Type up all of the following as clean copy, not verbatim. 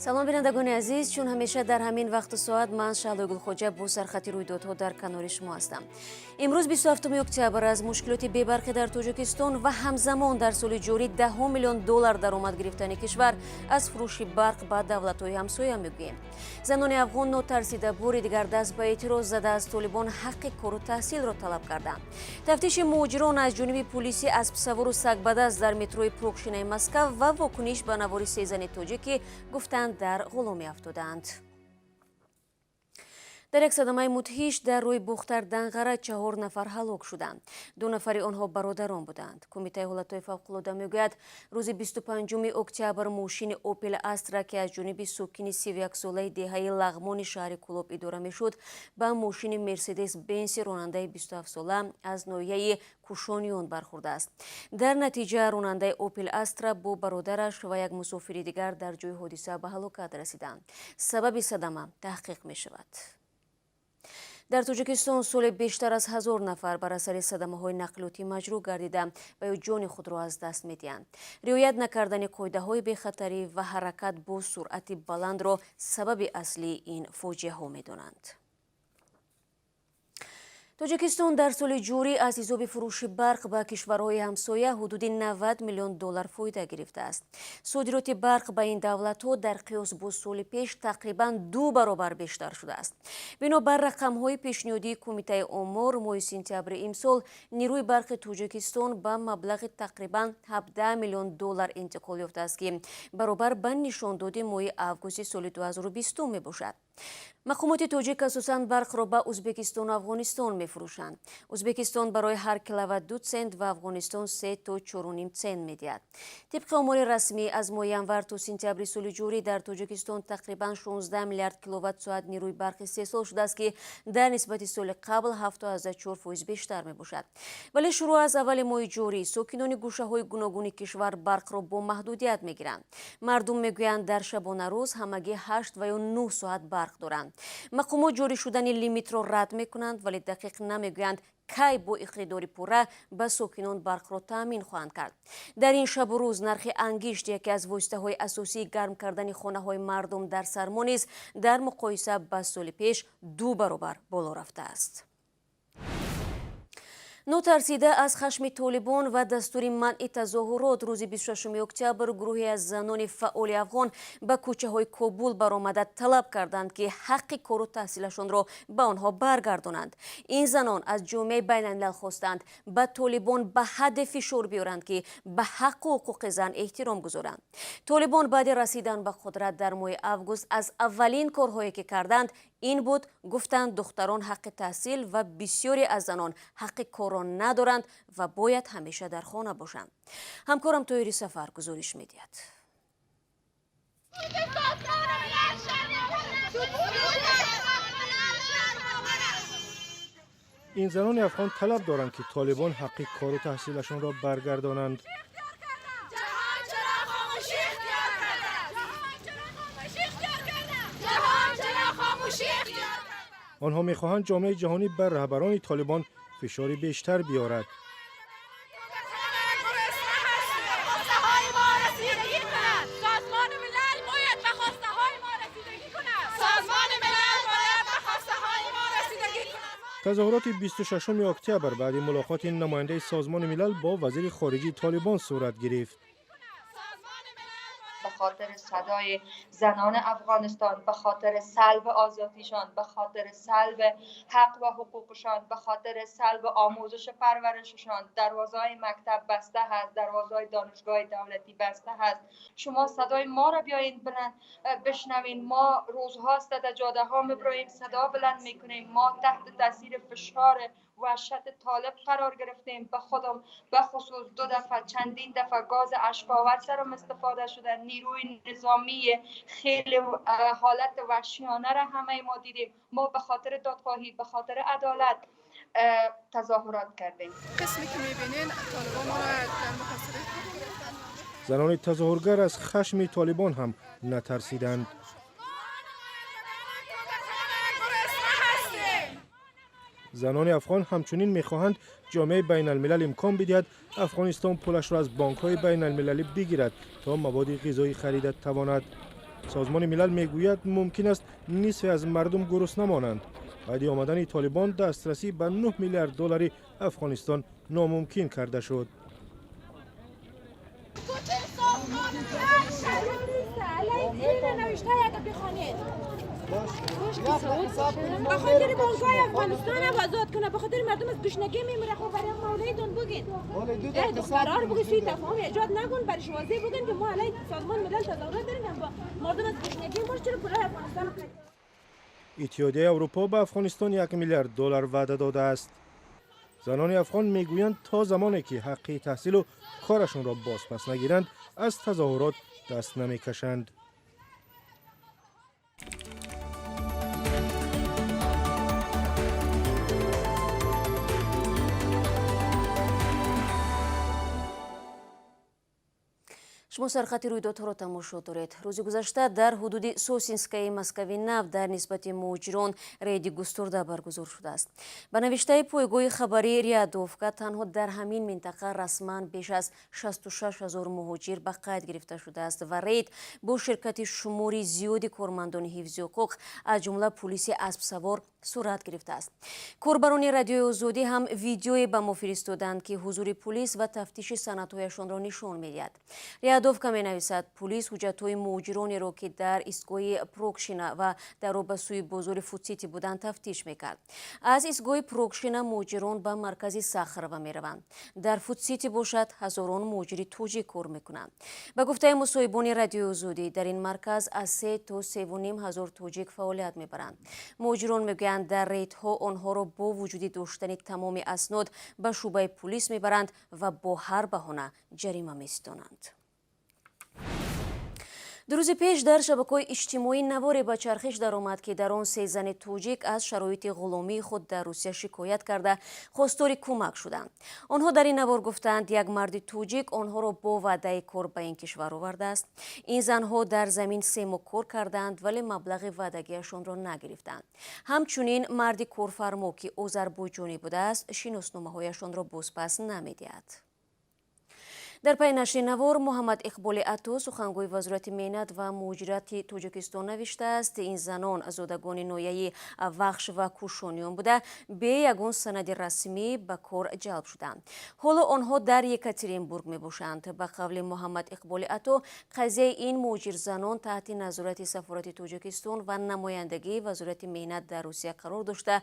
Салом, бинандагони азиз. Чун ҳамеша дар ҳамин вақту соат, ман, Шаҳлои Гулхоҷа, бо сархати рӯйдодҳо дар канори шумо ҳастам. Имрӯз, 27 октябр, аз мушкилоти бебарқӣ дар Тоҷикистон ва ҳамзамон дар соли ҷорӣ даҳҳо миллион доллар даромад гирифтани кишвар аз фурӯши барқ ба давлатҳои ҳамсоя мегӯем. Занони афғон нотарсида бори дигар даст ба эътироз зада, аз Толибон ҳаққи кору таҳсилро талаб карданд. Тафтиши муҳоҷирон аз ҷониби пулиси аспсавору сагбадаст дар метрои Прокшинаи Москав ва вокуниш ба навори се зани тоҷик, ки гуфтанд, дар ғуломӣ афтодаанд. Дар як садамаи мудҳиш дар рӯи Бохтар Данғара чаҳор нафар ҳалок шуданд. Ду нафари онҳо бародарон буданд. Кумитаи ҳолатҳои фавқулода мегӯяд, рӯзи 25 октябр мошини Опел Астра, ки аз ҷониби сокини 31-солаи деҳаи Лағмони шаҳри Кӯлоб идора мешуд, ба мошини Мерседес Бенси ронандаи 27-сола аз ноҳияи Кушониён бархӯрдааст. Дар натиҷа ронандаи Опел Астра бо бародараш ва як мусофири дигар дар ҷои ҳодиса ба ҳалокат расиданд. Сабаби садама таҳқиқ мешавад. Дар Тоҷикистон соли бештар аз 1000 нафар бар асари садамаҳои нақлиётӣ маҷрӯҳ гардида ва ё ҷони худро аз даст медиҳанд. Риоят накардани қоидаҳои бехатарӣ ва ҳаракат бо суръати баландро сабаби аслии ин фоҷиаҳо медонанд. Тоҷикистон дар соли ҷорӣ аз ҳисоби фурӯши барқ ба кишварҳои ҳамсоя ҳудуди 90 миллион доллар фоида гирифтааст. Содироти барқ ба ин давлатҳо дар қиёс бо соли пеш тақрибан ду баробар бештар шудааст. Бино бар рақамҳои пешниҳодии Кумитаи омор, моҳи сентябри имсол нерӯи барқи Тоҷикистон ба маблағи тақрибан 17 миллион доллар интиқол ёфтааст, ки баробар ба нишондоди моҳи августи соли 2020 мебошад. Мақомоти тоҷик асосан барқро ба Ӯзбекистону Афғонистон мефурӯшанд. Ӯзбекистон барои ҳар киловатт 2 цент ва Афғонистон 3 то 4,5 цент медиҳад. Тибқи омори расмӣ, аз моҳи январ то сентябри соли ҷорӣ дар Тоҷикистон тақрибан 16 миллиард киловатт соат нерӯи барқ истеҳсол шудааст, ки дар нисбати соли қабл 7,4% бештар мебошад. Вале шурӯъ аз аввали моҳи ҷорӣ сокинони гӯшаҳои гуногуни кишвар барқро бо маҳдудият мегиранд. Мардум мегӯянд, дар шабонарӯз ҳамагӣ 8 ва ё 9 соат барқ доранд. Мақомот ҷорӣ шудани лимитро рад мекунанд, вале дақиқ намегӯянд, кай бо иқтидори пурра ба сокинон барқро таъмин хоҳанд кард. Дар ин шабу рӯз нархи ангишт, яке аз воситаҳои асосии гарм кардани хонаҳои мардум дар сармо, низ дар муқоиса ба соли пеш ду баробар боло рафтааст. Нотарсида аз хашми Толибон ва дастури манъи тазоҳурот, рӯзи 26 октябр гурӯҳе аз занони фаъоли афғон ба кӯчаҳои Кобул баромада, талаб карданд, ки ҳаққи кору таҳсилашонро ба онҳо баргардонанд. Ин занон аз ҷомеаи байналмилал хостанд, ба Толибон ба ҳадде фишор биёранд, ки ба ҳаққу ҳуқуқи зан эҳтиром гузоранд. Толибон баъди расидан ба қудрат дар моҳи август аз аввалин корҳое, ки карданд, ин буд. Гуфтанд, духтарон ҳаққи таҳсил ва бисёре аз занон ҳаққи корро надоранд ва бояд ҳамеша дар хона бошанд. Ҳамкорам Тоҳири Сафар гузориш медиҳад. Ин занони афғон талаб доранд, ки Толибон ҳаққи кору таҳсилашонро баргардонанд. Онҳо мехоҳанд ҷомеаи ҷаҳонӣ бар раҳбарони Толибон фишори бештар биёрад. Тазоҳуроти 26 октябр баъди мулоқоти намояндаи Созмони Милал бо вазири хориҷии Толибон сурат гирифт. به خاطر صدای زنان افغانستان، به خاطر سلب آزادیشان، به خاطر سلب حق و حقوقشان، به خاطر سلب آموزش پرورششان. دروازه‌های مکتب بسته هست، دروازه‌های دانشگاه دولتی بسته هست. شما صدای ما را بیاین بلند بشنوین. ما روزهاست در جاده ها میبراییم، صدا بلند میکنیم. ما تحت تاثیر فشار وحشت طالب قرار گرفتیم. به خودم به خصوص دو دفعه، چندین دفعه گاز اشک‌آور سرم استفاده شده. نیروی نظامی خیلی حالت وحشیانه را همه ما دیدیم. ما به خاطر دادخواهی، به خاطر عدالت تظاهرات کردیم. قسمی که میبینین، طالبان ما را در محاصره خود گرفتن. Занони тазоҳургар аз хашми Толибон ҳам натарсиданд. Занони афғон ҳамчунин мехоҳанд, ҷомеаи байналмилал имкон бидиҳад Афғонистон пулашро аз бонкҳои байналмилалӣ бигирад, то маводи ғизоӣ харида тавонад. Созмони Милал мегӯяд, мумкин аст нисфе аз мардум гурусна монанд. Баъди омадани Толибон дастрасӣ ба 9 миллиард доллари Афғонистон номумкин карда шуд. به خاطر بانک‌های افغانستان آزاد کنه، به خاطر مردم از گشنگی میمیره. خب برای مولایتون بگین، دخترها رو بگین سوی تفاهم ایجاد نکن، برش واضح بگین که ما علیه سازمان ملل تظاهرات داریم، با مردم از گشنگی مرد، چرا پولای افغانستان. Иттиҳодияи Аврупо ба Афғонистон 1 миллиард доллар ваъда додааст. Занони афғон мегӯянд, то замоне ки ҳаққи таҳсилу корашонро бозпас нагиранд, аз тазоҳурот даст намекашанд. Шумо сархати рӯйдодҳоро тамошо доред. Рӯзи гузашта дар ҳудуди Сосинскаи Москави Нав дар нисбати муҳоҷирон рейди густурда баргузор шудааст. Ба навиштаи пойгоҳи хабарии Рядовка, танҳо дар ҳамин минтақа расман беш аз 66 ҳазор муҳоҷир ба қайд гирифта шудааст ва рейд бо ширкати шумори зиёди кормандони ҳифзи ҳуқуқ, аз ҷумла пулиси аспсавор, сурат гирифтааст. Корбарони Радиои Озодӣ ҳам видеое ба мо фиристоданд, ки ҳузури пулис ва тафтиши санадҳояшонро нишон медиҳад. Рядовка менависад, пулис ҳуҷҷатҳои муҳоҷиронеро, ки дар истгоҳи Прокшина ва дар роҳ ба сӯи бозори Фудсити буданд, тафтиш мекард. Аз истгоҳи Прокшина муҳоҷирон ба маркази Сахарова мераванд. Дар Фудсити бошад, ҳазорон муҳоҷири тоҷик кор мекунанд. Ба гуфтаи мусоҳибони Радиои Озодӣ, дар ин марказ аз 3 то 3,5 ҳазор тоҷик фаъолият мебаранд. Муҳоҷирон мегӯянд, дар рейдҳо онҳоро бо вуҷуди доштани тамоми аснод ба шӯъбаи пулис мебаранд ва бо ҳар баҳона ҷарима меситонанд. 2 рӯзи пеш дар шабакаҳои иҷтимоӣ наворе ба чархиш даромад, ки дар он се зани тоҷик аз шароити ғуломии худ дар Русия шикоят карда, хостори кӯмак шуданд. Онҳо дар ин навор гуфтаанд, як марди тоҷик онҳоро бо ваъдаи кор ба ин кишвар овардааст. Ин занҳо дар замин 3 моҳ кор кардаанд, вале маблағи ваъдагиашонро нагирифтанд. Ҳамчунин марди корфармо, ки озарбойҷонӣ будааст, шиносномаҳояшонро бозпас намедиҳад. Дар пайи нашри навор Муҳаммад Иқболи Ато, сухангӯи Вазорати меҳнат ва муҳоҷирати Тоҷикистон, навиштааст, ин занон зодагони ноҳияи Вахш ва Кушониён буда, бе ягон санади расмӣ ба кор ҷалб шуданд. Ҳоло онҳо дар Екатеринбург мебошанд. Ба қавли Муҳаммад Иқболи Ато, қазияи ин муҳоҷирзанон таҳти назорати сафорати Тоҷикистон ва намояндагии Вазорати меҳнат дар Русия қарор дошта,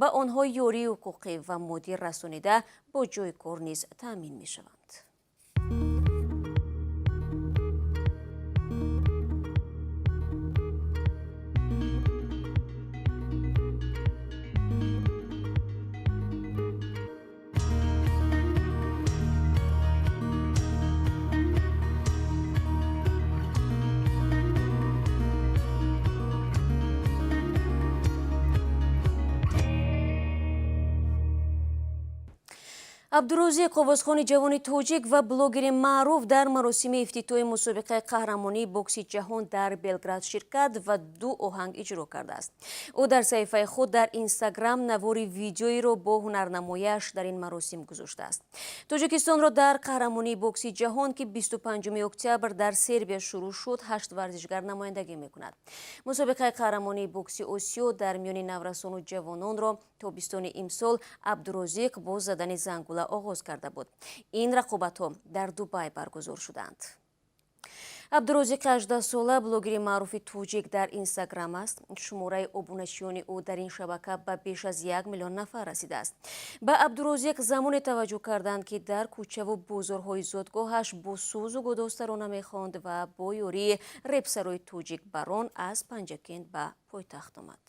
ба онҳо ёрии ҳуқуқӣ ва моддӣ расонида, бо ҷойи кор низ таъмин мешаванд. Абдурозиқ, овозхони ҷавони тоҷик ва блогери маъруф, дар маросими ифтитоҳи мусобиқаи қаҳрамонии бокси ҷаҳон дар Белград ширкат ва ду оҳанг иҷро кардааст. Ӯ дар саҳифаи худ дар Инстаграм навори видеоиро бо ҳунарнамояш дар ин маросим гузоштааст. Тоҷикистонро дар қаҳрамонии бокси ҷаҳон, ки 25 октябр дар Сербия шурӯъ шуд, ҳашт варзишгар намояндагӣ мекунад. Мусобиқаи қаҳрамонии бокси Осиё дар миёни наврасону ҷавононро тобистони имсол Абдурозиқ бо задани зангула оғоз карда буд. Ин рақобатҳо дар Дубай баргузор шуданд. Абдурозиқи 18сола блогери маъруфи тоҷик дар Инстаграм аст. Шумораи обуначиёни ӯ дар ин шабака ба беш аз 1 миллион нафар расидааст. Ба Абдурозиқ замоне таваҷҷӯҳ карданд, ки дар кӯчаву бозорҳои зодгоҳаш бо сӯзу гудоз тарона мехонд ва бо ёрии репсарои тоҷик Барон аз Панҷакент ба пойтахт омад.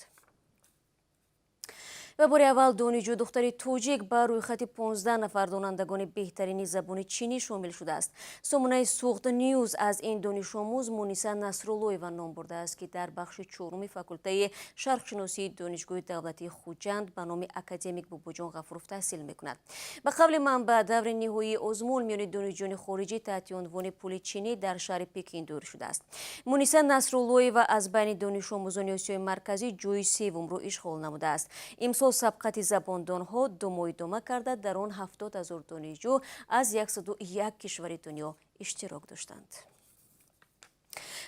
Ва бори аввал донишҷӯ духтари тоҷик ба рӯйхати 15 нафар донандагони беҳтарини забони чинӣ шомил шудааст. Сомонаи Суғд Ньюз аз ин донишомӯз Муниса Насруллоева ном бурдааст, ки дар бахши чоруми факултаи шарқшиносии Донишгоҳи давлатии Хуҷанд ба номи академик Бобоҷон Ғафуров таҳсил мекунад. Ба қавли манбаъ, даври ниҳоии озмун миёни донишҷӯёни хориҷӣ таҳти унвони пули чинӣ дар шаҳри Пекин доир шудааст. Муниса Насруллоева аз байни донишомӯзони Осиёи Марказӣ ҷои севумро ишғол намудааст. Имсол сабқати забондонҳо 2 моҳ идома карда, дар он 70 000 донишҷӯ аз 101 кишвари дунё иштирок доштанд.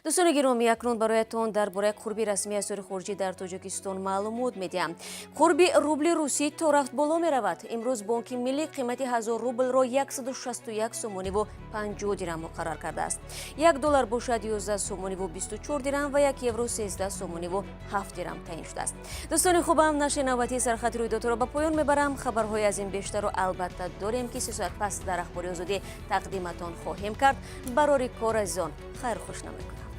Дӯстони гиромӣ, акнун бароятон дар бораи қурби расмии асъори хориҷӣ дар Тоҷикистон маълумот медиҳам. Қурби рубли русӣ то рафт боло меравад. Имрӯз Бонки Миллӣ қимати 1000 рублро 161 сомониву 50 дирам муқаррар кардааст. 1 доллар бошад 11 сомониву 24 дирам ва 1 евро 13 сомониву 7 дирам таъин шудааст. Дӯстони хубам, нашри навбатии сархати рӯйдодҳоро ба поён мебарам. Хабарҳои аз ин бештарро албатта дорем, ки 3 соат пас дар Ахбори Озодӣ тақдиматон хоҳем кард. Барори кор, азизон, хайрхуш намекунам.